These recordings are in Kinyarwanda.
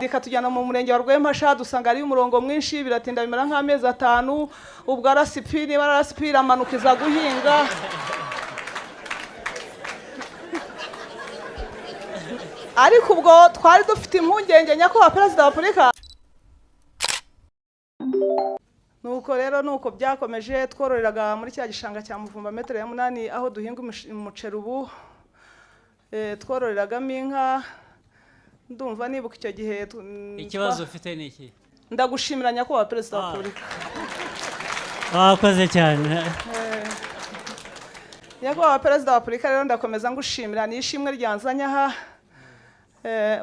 Ikatujyana mu murenge wa Rwempasha, dusanga hariyo umurongo mwinshi, biratinda bimara nk'amezi 5. Ubwo RCP, niba RCP, iramanuka iza guhinga. Ariko ubwo twari dufite impungenge, nyakubahwa Perezida wa Repubulika. Nuko rero nuko byakomeje, twororeraga muri cya gishanga cya Muvumba, metero ya 8, aho duhinga umuceri ubu. Twororeragamo inka. Ndumva nibuka icyo gihe Ikibazo ufite ni iki? Ndagushimira, nyakubahwa Perezida wa Repubulika. Wakoze cyane. Nyakubahwa Perezida wa Repubulika, rero ndakomeza ngushimira, ni ishimwe ryanzanye aha.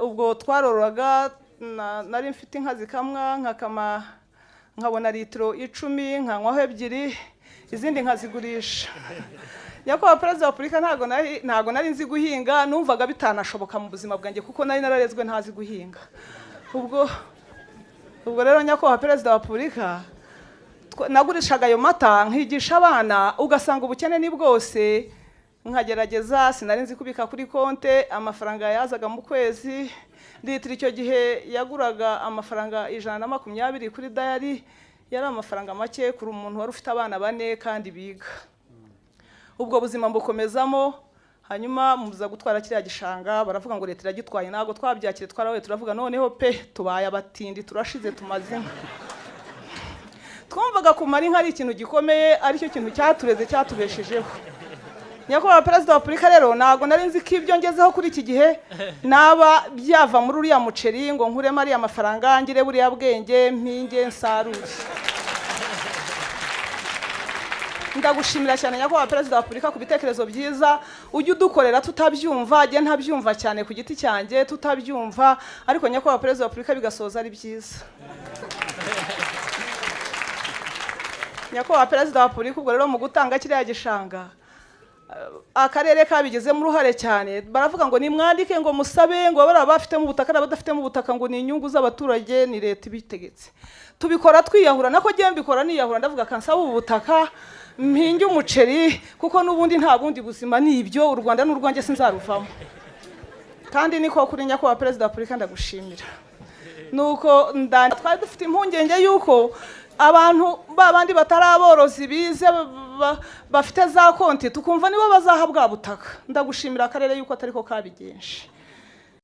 Ubwo twarororaga, nari mfite inka zikamwa, nkakama nkabona litiro 10, nkanywaho 2, izindi nkazigurisha. Nyakubahwa Perezida wa Repubulika, ntabwo nari nzi guhinga, numvaga bitanashoboka mu buzima bwanjye kuko nari nararezwe ntazi guhinga. Ubwo rero, nyakubahwa Perezida wa Repubulika, nagurishaga ayo mata nkigisha abana, ugasanga ubukene ni bwose, nkagerageza. Sinari nzi kubika kuri konte. Amafaranga yazaga mu kwezi, litiro icyo gihe yaguraga amafaranga 120 kuri dairy, yari amafaranga make kuri umuntu wari ufite abana bane kandi biga. Ubwo buzima mbukomezamo. Hanyuma muza gutwara kiriya gishanga, baravuga ngo leta iragitwaye. Ntabwo twabyakire, twarabaye, turavuga noneho pe tubaye abatindi, turashize, tumaze inka. Twumvaga kumara inka ari ikintu gikomeye, aricyo kintu cyatureze, cyatubeshejeho. Nyakubahwa Perezida wa Repubulika, rero ntabwo nari nzi ko ibyo ngezeho kuri iki gihe naba byava muri uriya muceri, ngo nkuremo ariya mafaranga, ngire buriya bwenge, mpinge, nsarure. Ndagushimira cyane, nyakubahwa Perezida wa Repubulika, ku bitekerezo byiza ujya udukorera tutabyumva, njye ntabyumva cyane ku giti cyanjye, tutabyumva, ariko nyakubahwa Perezida wa Repubulika bigasoza ari byiza. Nyakubahwa Perezida wa Repubulika, ubwo rero mu gutanga kiriya gishanga, akarere kabigizemo uruhare cyane. Baravuga ngo nimwandike, ngo musabe, ngo bariya bafitemo ubutaka n'abadafitemo ubutaka, ngo ni inyungu z'abaturage, ni leta ibitegetse. Tubikora twiyahura, nako ngiye mbikora niyahura. Ndavuga kansaba ubu butaka mpinge umuceri, kuko n'ubundi nta bundi buzima, ni ibyo, u Rwanda n'urwanjye, sinzaruvamo. Kandi niko kuri, nyakubahwa Perezida wa Repubulika, ndagushimira. Nuko twari dufite impungenge y'uko abantu babandi batari aborozi bize bafite za konti, tukumva nibo bazaha bwa butaka. Ndagushimira akarere yuko atari ko kabigenje.